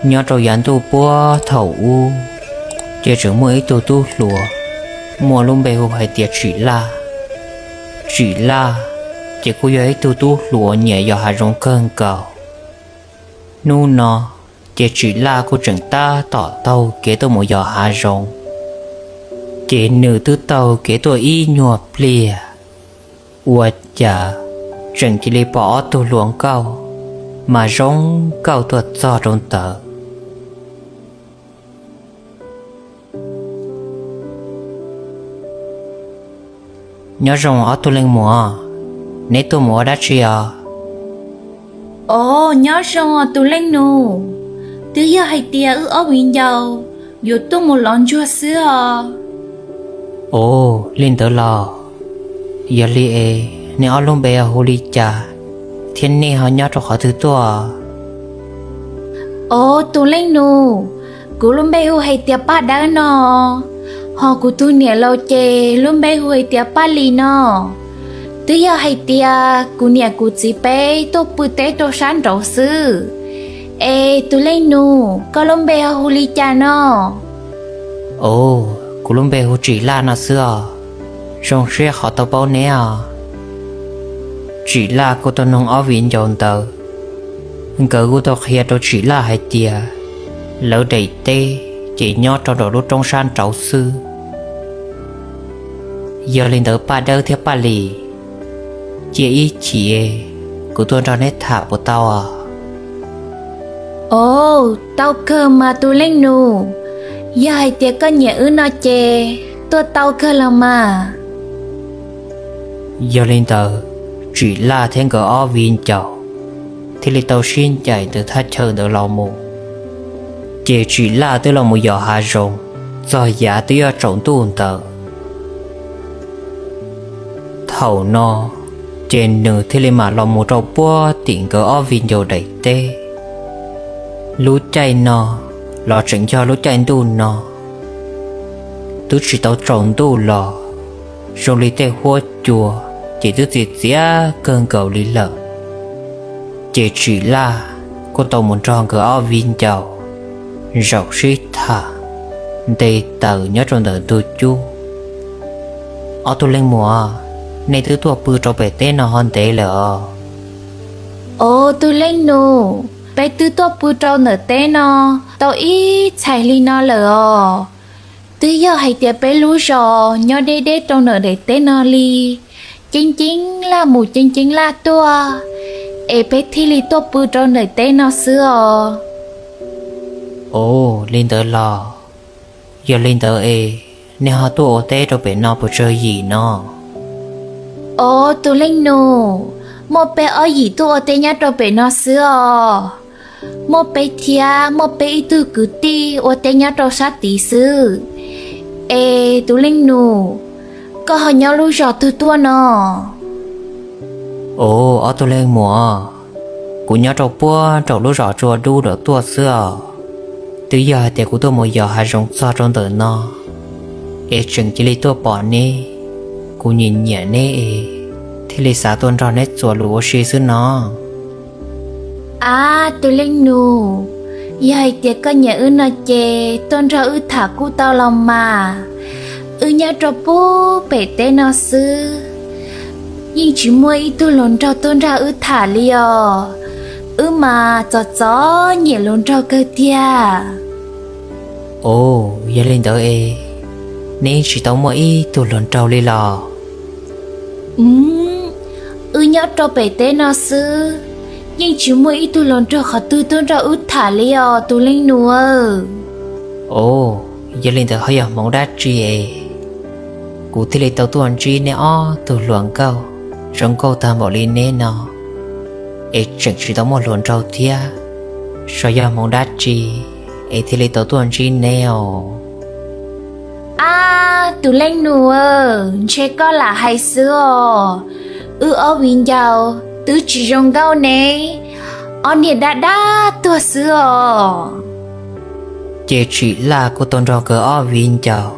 Nyob rau yav ntuj puag thaum ub, ces tseem muaj ib tug tub hluas muaj lub npe hu hais tias Tsim Laj. Tsim Laj ces kuj yog ib tug tub hluas nyiam yos hav zoov kawg nkaus. Hnub no ces Tsim Laj kuj tseem tab tom taug kev tuaj mus yos hav zoov, ces nws twb taug kev tuaj ib nyuag pliag, ua cas tseem cia li pom ob tug hluas nkauj mas zoo nkauj tuaj txog rau ntawd. Nyob zoo ob tug leej muam, neb tuaj mus ua dab tsi os? Os, nyob zoo os tus leej nus, twb yog hais tias wb ob viv ncaus yuav tuaj mus lov ntsuag xwb os. Os, li ntawd los? Yog li es nej ob lub npe hu li cas, thiab nej ho nyob rau qhov twg tuaj? Os tus leej nus, kuv lub npe hu hais tias Paj Dawb no, ho kuv tus niam laus ces lub npe hu hais tias Paj Lis no. Twb yog hais tias kuv niam kuv txiv peb tuaj pw teb rau sab nraud xwb. Es tus leej nus, koj lub npe ho hu li cas no? Os, kuv lub npe hu Tsim Laj no xwb os. Zoo siab qhov tau paub neb os. Tsim Laj kuj tau noog ob viv ncaus ntawd, nkawd kuj tau qhia rau Tsim Laj hais tias lawv daim teb ces nyob rau nraum lub roob sab nraud xwb. Yog li ntawd Paj Dawb thiab Paj Lis, cia ib chim kuv tuaj nrog neb tham puas tau os? Os, tau kawg mas tus leej nus, yog hais tias koj nyiam wb no ces tuaj tau kawg los mas. Yog li ntawd, Tsim Laj thiab nkawd ob viv ncaus thiaj li tau sib ncaim ntawm thaj chaw ntawd los mus. Ces Tsim Laj twb los mus yos hav zoov txog yav twb yuav tsaus ntuj ntawd. Thaum no, ces nws thiaj li mam los mus rau puag tim nkawd ob viv ncaus daim teb. Lub caij no los tseem yog lub caij ntuj no, twb tsis tau tsaus ntuj los, zoo li tej huab cua ces twb txias txias kawg nkaus li lawm. Ces Tsim Laj kuj tau mus nrog nkawd ob viv ncaus zaum sib tham nte taws nyob rau ntawm ntug cub. Ob tug leej muam, nej twb tuaj pw rau pem teb no ho ntev lawm os? Os tus leej nus, peb twb tuaj pw rau ntawm teb no tau ib txhais li no lawm os. Twb yog hais tias peb lub zos nyob deb deb rau ntawm daim teb no li, ceeb ceeb laj mus ceeb ceeb laj tuaj, es peb thiaj li tuaj pw rau ntawm teb no xwb os. Os, li ntawd los? Yog li ntawd es nej ho tuaj ua teb rau pem no puas tsawg yim no? Os tus leej nus, muaj peb ob yim tuaj ua teb nyob rau pem no xwb os. Muaj peb thiab muaj peb ib tug kwv tij ua teb nyob rau sab tid xwb. Es tus leej nus, koj ho nyob lub zos twg tuaj no? Os, ob tug leej muam, kuv nyob rau puag nraum lub zos Tsua Dub nram tuaj xwb os. Twb yog hais tias kuv tuaj mus yos hav zoov txog rau ntawm no, es tseem cia li tuaj pom neb, kuv nyiam nyiam neb es thiaj li xav tuaj nrog neb txuas lus ua si xwb no. Ab tus leej nus, yog hais tias koj nyiam wb no ces tuaj nrog wb tham kuj tau los mas. Wb nyob rau puag pem teb no xwb, yeej tsis muaj ib tug hluas nraug tuaj nrog wb tham li os. Wb mas txom txom nyem hluas nraug kawg tiag. Os, yog li ntawd es neb tsis tau muaj ib tug hluas nraug li los? Wb nyob rau pem teb no xwb, yeej tsis muaj ib tug hluas nraug qhov twg tuaj nrog wb tham li os tus leej nus. Os, yog li ntawd ho yog hmoov dab tsi es kuv thiaj li tau tuaj ntsib neb ob tug hluas nkauj zoo nkauj tag npaum li neb no, es tseem tsis tau muaj hluas nraug thiab? Xyov yog hmoov dab tsi es thiaj li tau tuaj ntsib neb os? Ab tus leej nus, ntshe koj lam hais xwb os. Wb ob viv ncaus twb tsis zoo nkauj ne, ob niag dab dab tuag xwb os. Ces Tsim Laj kuj tau nrog nkawd ob viv ncaus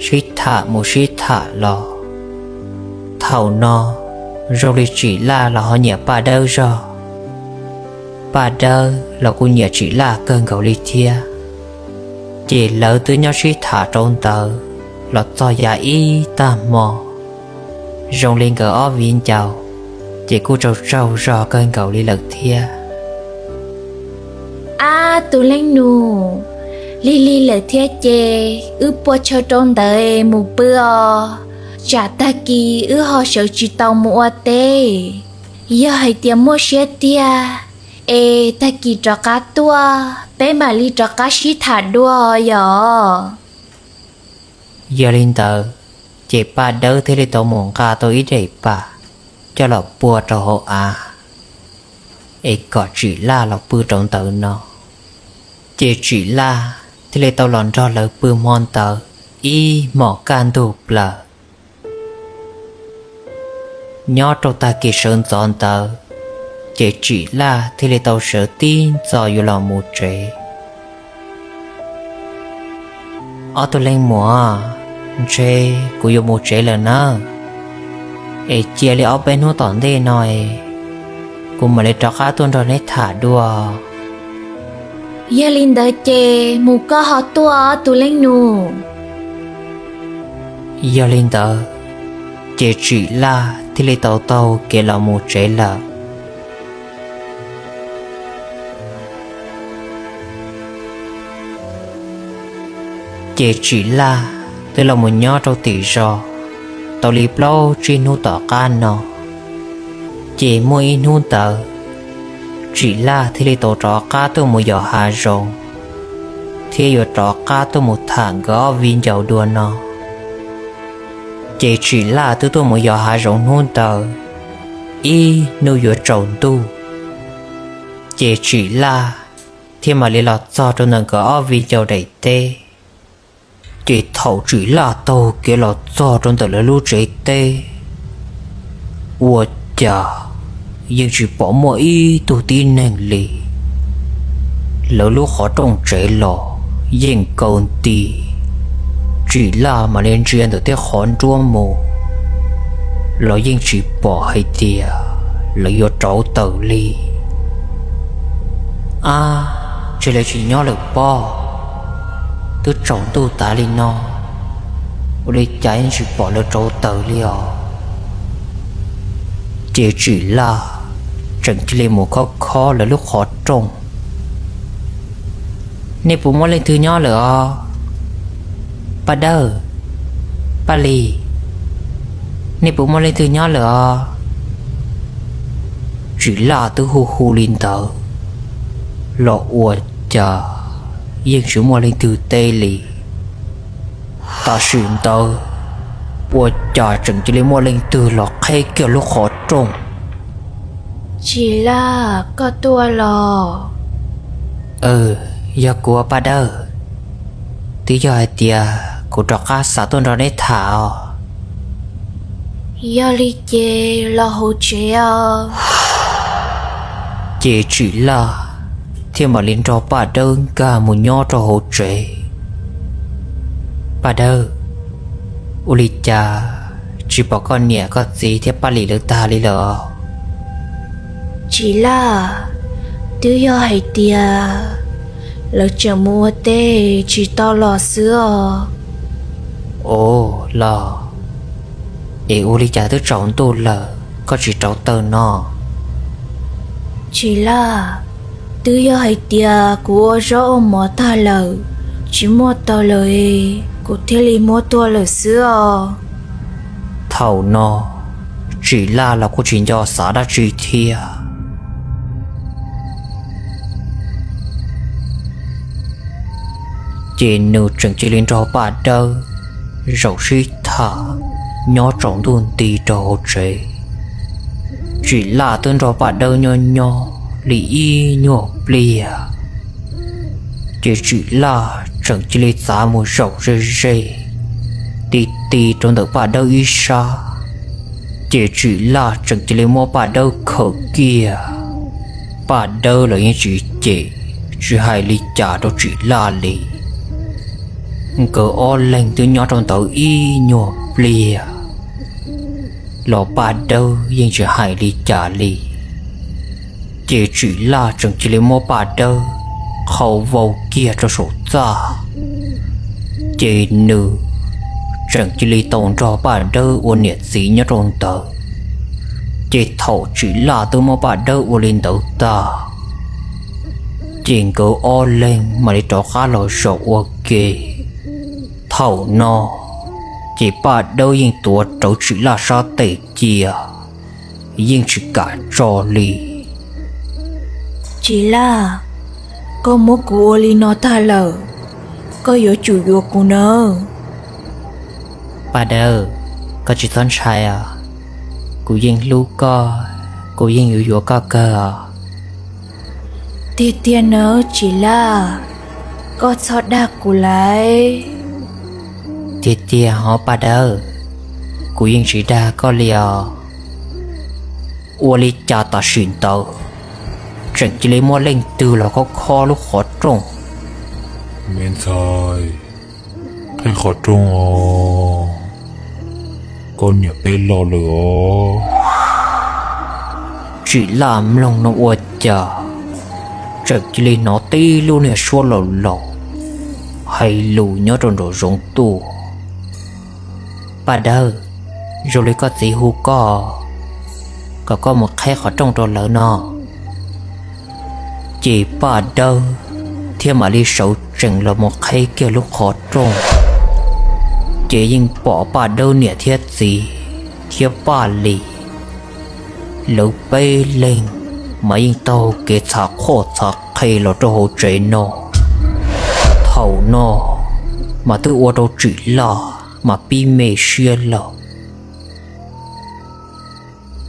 sib tham mus sib tham los. Thaum no zoo li Tsim Laj los ho nyiam Paj Dawb zog. Paj Dawb los kuj nyiam Tsim Laj kawg nkaus li thiab. Ces lawv twb nyob sib tham rau ntawd los txog yav ib tag hmo, zoo li nkawd ob viv ncaus ces kuj tsaug tsaug zog kawg nkaus li lawm thiab. Ab tus leej nus, lig lig lawm thiab ces wb pua chaw rau ntawd mus pw os, tsam tag kis wb ho sawv tsis tau mus ua teb. Yog hais tias muaj siab tiag es tag kis rov qab tuaj peb mam li rov qab sib tham dua yom. Yog li ntawd, ces Paj Dawb thiaj li tau mus nqa tau ib daim pam coj los pua rau hauv av, es kom Tsim Laj los pw rau ntawd no. Ces Tsim Laj thiaj li tau los nrog lawv pw hmo ntawd ib hmos kaj ntug plaws. Nyob rau tag kis sawv ntxov ntawd, ces Tsim Laj thiaj li tau sawv tib ntxov yuav los mus tsev. Ob tug leej muam, ntshe kuv yuav mus tsev lawm nawb, es cia li ob peb hnub tom ntej no es kuv mam li rov qab tuaj nrog neb tham dua. Yog li ntawd ces mus koj ho tuaj ob tus leej nus. Yog li ntawd, ces Tsim Laj thiaj li tau taug kev los mus tsev lawm. Ces Tsim Laj twb los mus nyob rau tim zos tau li plaub tsib hnub tom qab no, ces muaj ib hnub ntawd, Tsim Laj thiaj li tau rov qab tuaj mus yos hav zoov, thiab yuav rov qab tuaj mus tham nkawd ob viv ncaus dua no. Ces Tsim Laj twb tuaj mus yos hav zoov hnub ntawd, ib hnub yuav tsaus ntuj, ces Tsim Laj thiaj mam li los txog rau ntawm nkawd ob viv ncaus daim teb. Ces thaum Tsim Laj taug kev los txog rau ntawm lawv lub tsev teb, ua cas yeej tsis pom muaj ib tug tib neeg li. Lawv lub qhov rooj tsev los yeej kaw nti, Tsim Laj mam li ntsia ntawm tej qhov nruab mus los yeej tsis pom hais tias lawv yuav rauv taws li. Ab, ntshe lawv tsis nyob lawm pob, twb tsaus ntuj tas li no, ua li cas yeej tsis pom lawv rauv taws li os. Ces Tsim Laj tseem cia li mus khob khob lawv lub qhov rooj. Nej puas muaj leej twg nyob lawm os? Paj Dawb, Paj Lis, nej puas muaj leej twg nyob lawm os? Tsim Laj twb hu hu li ntawd los ua cas yeej tsis muaj leej twg teb li. Tam sim ntawd ua cas tseem cia li muaj leej twg los qheb kiag lub qhov rooj. Tsim Laj, koj tuaj los? Aw, yog kuv Paj Dawb. Twb yog hais tias kuv rov qab xav tuaj nrog neb tham os. Yog li ces los hauv tsev os. Ces Tsim Laj thiaj mam li nrog Paj Dawb nkag mus nyob rau hauv tsev. Paj Dawb, ua li cas tsis pom koj niam koj txiv thiab Paj Lis lawv tag li lawm? Tsim Laj, twb yog hais tias lawv tseem mus ua teb tsis tau los xwb os. Ua los, es ua li cas twb tsaus ntuj lawm koj tsis rauv taws no? Tsim Laj, twb yog hais tias kuv ua zaub ua mov tag lawm, tsis muaj taws lawm, kuv thiaj li muab tuag lawm xwb os. Thaum no, Tsim Laj los kuj tsis nco xav dab tsi thiab. Ces nws tseem cia li nrog Paj Dawb zaum sib tham nyob tsaus ntuj nti rau hauv tsev. Tsim Laj twb nrog Paj Dawb nyob nyob li ib nyuag pliag, ces Tsim Laj tseem cia li txav mus zaum ze ze ti ti rau ntawm Paj Dawb ib sab. Ces Tsim Laj tseem cia li muab Paj Dawb khawm kiag. Paj Dawb los yeej tsis cem, tsis hais li cas rau Tsim Laj li. Nkawd ob leeg twb nyob rau ntawd ib nyuag pliag los Paj Dawb yeej tsis hais li cas li. Ces Tsim Laj tseem cia li muab Paj Dawb qhau vau kiag rau saum txaj, ces nws tseem cia li tau nrog Paj Dawb ua niam txiv nyob rau ntawd. Ces thaum Tsim Laj twb muab Paj Dawb ua li ntawd tag, ces nkawd ob leeg mam li rov qab los zaum ua ke. Thaum no ces Paj Dawb yeej tuav rawv Tsim Laj sab tes cia, yeej tsis kam tso li. Tsim Laj, koj muab kuv ua li no tag lawm, koj yuav tsum yuav kuv nawb. Paj Dawb, koj tsis txhob ntshai os, kuv yeej hlub koj, kuv yeej yuav yuav koj kawg os. Tiag tiag nawb Tsim Laj, koj txhob dag kuv lauj. Tiag tiag hov Paj Dawb, kuv yeej tsis dag koj li os. Ua li cas tam sim ntawd tseem cia li muaj leej twg los khob khob lub qhov rooj. Me ntxhais, qheb qhov rooj os, koj niam peb los lawm os. Tsim Laj mloog no ua cas tseem cia li hnov tib lub niag suab laus laus hais lus nyob rau nraum zoov tuaj. Paj Dawb, zoo li koj txiv hu koj, kom koj mus qheb qhov rooj rau lawv no. Ces Paj Dawb thiaj mam li sawv tsees los mus qheb kiag lub qhov rooj. Ces yeej pom Paj Dawb niam thiab txiv thiab Paj Lis, lawv peb leeg mas yeej taug kev txhav qhoj txhav qhe los rau hauv tsev no. Thaum no mas twb ua rau Tsim Laj mas pib me siab lawm.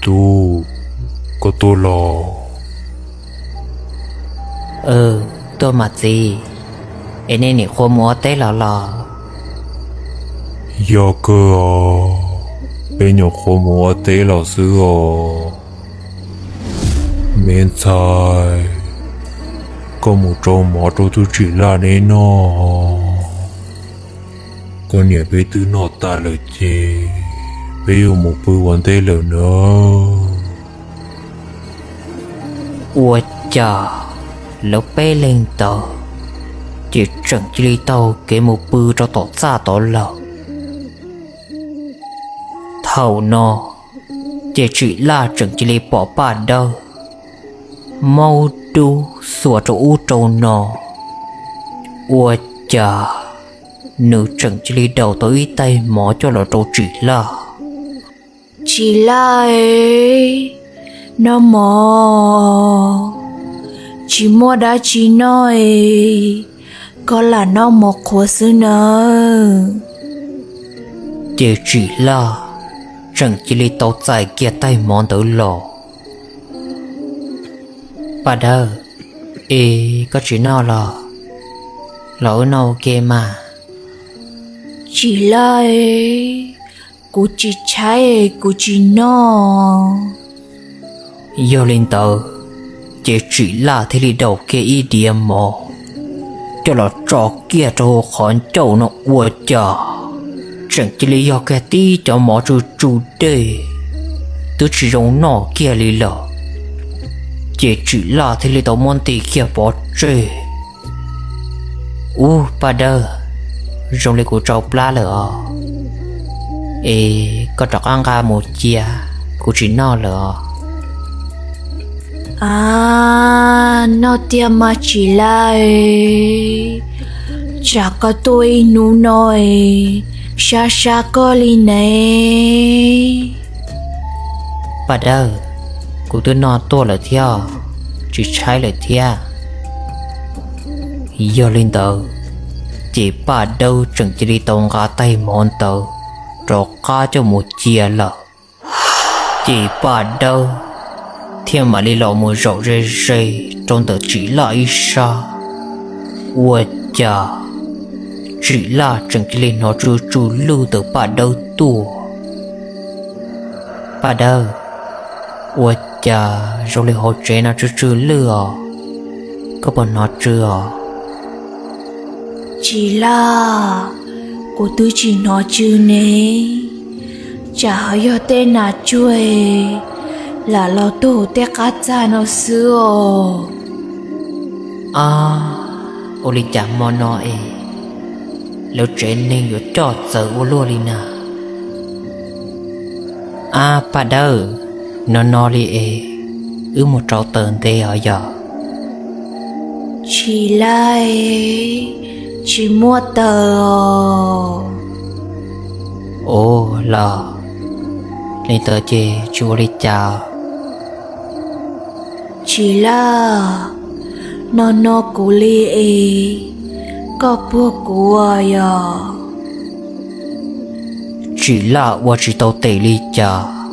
Tub, koj tuaj los? Tuaj mas txiv, es nej nim qhuav mus ua teb los los? Yog kawg os, peb nyuam qhuav mus ua teb los xwb os. Me ntxhais, koj mus rau mov rau tub Tsim Laj neb noj. Koj niam peb twb noj tas lawm ces peb yuav mus pw ua ntej lawm nawb. Ua cas lawv peb leeg ntawd ces tseem cia li taug kev mus pw rau tom txaj tod lawm. Thaum no ces Tsim Laj tseem cia li pom Paj Dawb maub dub xuas rau ub rau no. Ua cas nws tseem cia li daus tau ib tais mov coj los rau Tsim Laj. Tsim Laj, noj mov, tsis muaj dab tsi noj es, koj lam noj mov qhuav xwb nawb. Ces Tsim Laj tseem cia li tau txais kiag tais mov ntawd los. Paj Dawb, es koj tsis noj los? Los wb noj ua ke mas. Tsim Laj, kuv tsis tshaib, kuv tsis noj. Yog li ntawd, ces Tsim Laj thiaj li daus kiag ib diav mov coj los tso kiag rau hauv qhov ncauj no ua cas tseem cia li yog kiag tib cov mov tsw tsw dej, twb tsis zoo noj kiag li lawm. Ces Tsim Laj thiaj li tau muab nti kiag pov tseg. Ub Paj Dawb, zoo li kuv tsau plab lawm os, es koj rov qab nqa mus cia, kuv tsis noj lawm os. A, noj tiag mas Tsim Laj, tsam koj tuaj ib hnub no es sab sab koj li ne. Paj Dawb, kuv twb noj tuaj lawm thiab, tsis tshaib lawm thiab. Yog li ntawd, ces Paj Dawb tseem cia li tau nqa tais mov ntawd rov qab coj mus cia lawm. Ces Paj Dawb thiaj mam li los mus zaum ze ze rau ntawm Tsim Laj ib sab. Ua cas Tsim Laj tseem cia li hnov tsw tsw lwj ntawm Paj Dawb tuaj. Paj Dawb, ua cas zoo li hauv tsev no tsw tsw lwj os? Koj puas hnov tsw os? Tsim Laj, kuv twb tsis hnov tsw ne, tsam ho yog tej nas tsuag lam los tug tej qab txag no xwb os. Ab, ua li cas hmo no es lawv tsev neeg yuav coj txawv ua luaj li na? Ab Paj Dawb, no no li es wb mus rauv taws nte os yog? Tsis laj, tsis muaj taws os. Ua los li ntawd ces tsis ua li cas. Tsis laj, no no kuv li es koj puag kuv yog? Tsis laj, ua tsis tau tes li cas.